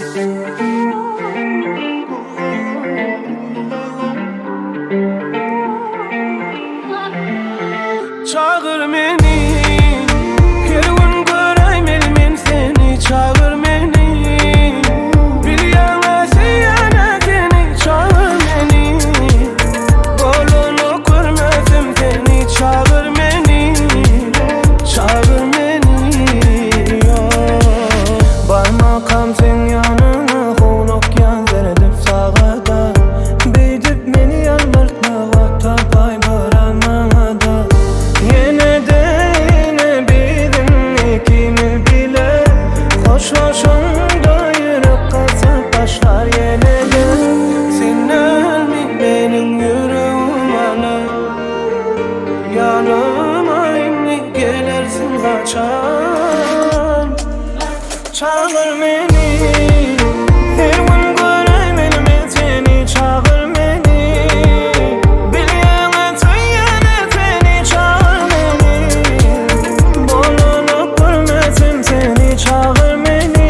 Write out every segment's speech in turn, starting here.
Çagyr meni Her gün göräýmeli men seni Çagyr meni Bilýäň-ä söýýän-ä seni Çagyr meni Bolanok görmesem seni Çagyr meni Çagyr meni Barmakam seň ýanyňa Howlukýan seredip sagada Beýdip meni ýalbartma Wagt tapaý baran maňada Ýene-de ine biziň ikimiz bile Hoşlaşaňda ýürek gatyp başlar ýene-de Sen dälmi meniň ýüregim ala Ýanyma indi gelersiň haçan Çagyr meni Her gün göräýmeli men seni Çagyr meni Bilýäň-ä söýýän-ä seni Çagyr meni Bolanok görmesem seni Çagyr meni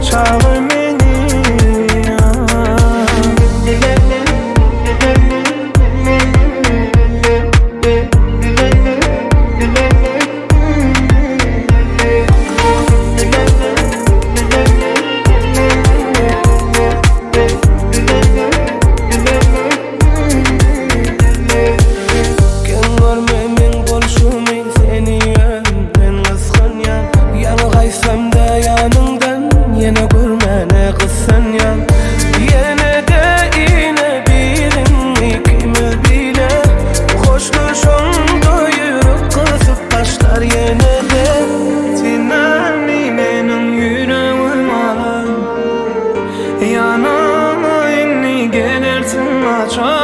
Çagyr meni Geň görme meň bolşumy Seni özümden gysganýan Ýaňy gaýtsamda ýanyňdan Ýene görmäne gyssanýan Ýene-de ine biziň ikimiz bile Hoşlaşaňda ýürek gysyp başlar ýene-de Senäni meniň ýüregim alan Ýanyma indi gelersiň haçan.